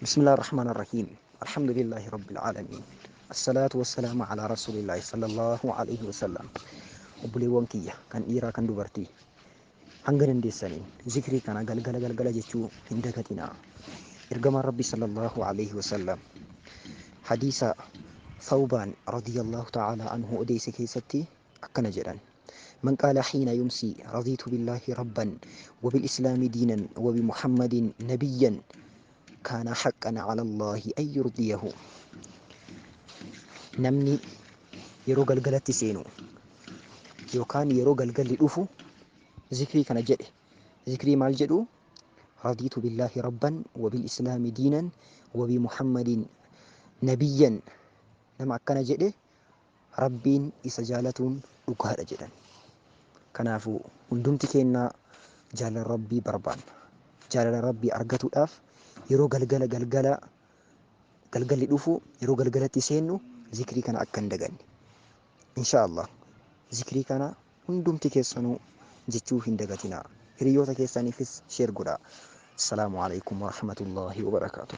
Bismillah ar-Rahmaan ar-Rahiim. Alhamdulillahi Rabbil Aalamiin. Assalaatu wassalaamu alaa Rasuulillahi sallallahu alayhi wasallam. Obboleewwan kiyya kan dhiiraa kan dubartii, hanga dandeessaniin zikrii kana galgala galgala jechuu hin dagatinaa. Ergamaan Rabbii sallallahu alayhi wasallam hadiisa Thawbaan radiyallahu ta'ala anhu odeesse keessatti akkana jedhan: Man qaala hiina yumsi radiitu billaahi rabban wa bil islaami diinan wa bi Muhammadin nabiyyan kaana haqqan ala Allaahi an yurdiyahu. Namni yeroo galgalatti seenu yookaan yeroo galgalli dhufu zikrii kana jedhe, zikrii maal jedhu? Radiitu billaahi rabban wa bil islaami diinan wa bi Muhammadin nabiyyan, nama akkana jedhe Rabbiin isa jaalatuun dhugaadha jedhan. Kanaafuu hundumti keennaa jaalala Rabbii barbaanna. Jaalala Rabbii argatuudhaaf yeroo galgala galgala galgalli dhufu, yeroo galgalatti seennu zikrii kana akka hin daganne. Inshaa Allah zikrii kana hundumti keessanuu jechuu hin dagatinaa. Hiriyoota keessaniifis share godhaa. Assalaamu alaikum warahmatullaahi wabarakaatuh.